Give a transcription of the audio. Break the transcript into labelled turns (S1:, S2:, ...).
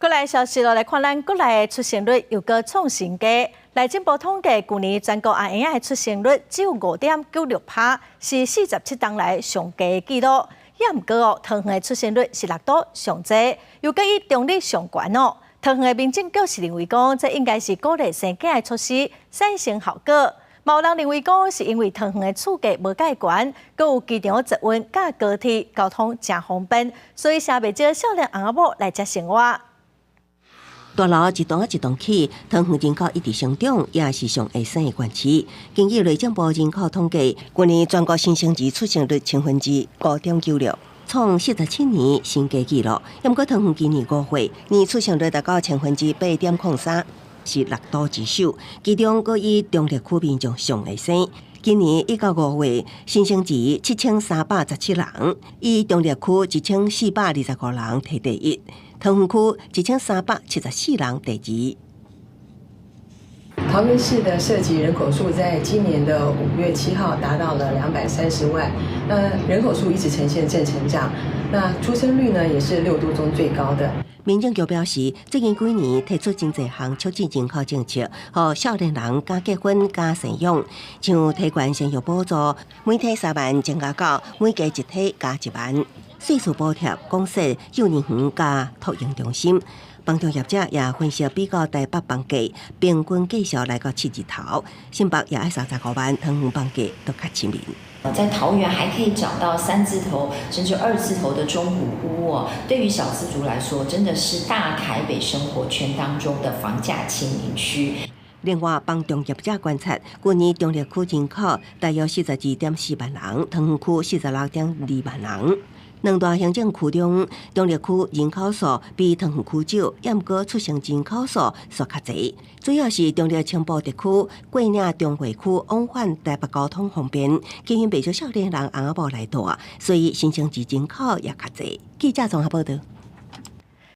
S1: 閣來消息囉，來看咱國內的出生率又閣創新低。內政部統計，舊年全國阿嬰仔的出生率只有5.96趴，是47冬來上低的紀錄。也毋過哦，桃園的出生率是六都上濟，又閣以中壢上懸哦。桃園的民政局是認為講，這應該是鼓勵生囝的措施產生效果。嘛有人認為講，是因為桃園的厝價無蓋懸，閣有機場捷運佮高鐵交通誠方便，所以誠袂少少年翁仔某來遮生活。
S2: 大樓一棟一棟起，桃園人口一直成長，也是上會生的縣市。根據內政部人口統計，去年全國新生兒出生率5.96%，創47年新低紀錄。毋過桃園今年5月，年出生率達到8.03%，是六都之首。其中，閣以中壢區民眾上會生。今年1到5月，新生兒7317人，以中壢區1425人提第一。桃園區1374人第二。
S3: 桃園市的設籍人口數在今年的5月7號達到了230萬，那人口數一直呈現正成長，那出生率呢也是六都中最高的。
S2: 民政局表示，最近幾年提出真濟項促進人口政策，予少年人敢結婚、敢生養，像提懸生育補助，每胎3萬增加到每加一胎加1萬，稅事補貼、廣設幼兒園佮托嬰中心。房仲業者也分析比較台北房價平均價數來到七字頭，新北也愛35萬，桃園房價都較親民。
S4: 在桃園還可以找到三字頭甚至二字頭的中古屋哦，對於小資族來說，真的是大台北生活圈當中的房價親民區。
S2: 另外，房仲業者觀察，去年中壢區人口大約42.4萬人，桃園區46.2萬人。兩大行政區中，中壢區人口數比桃園區少，毋過出生人口數煞較濟。主要是中壢青埔特區、過嶺中會區往返台北交通方便，吸引袂少少年人翁仔某來蹛，所以新生兒人口也較濟。記者綜合報道。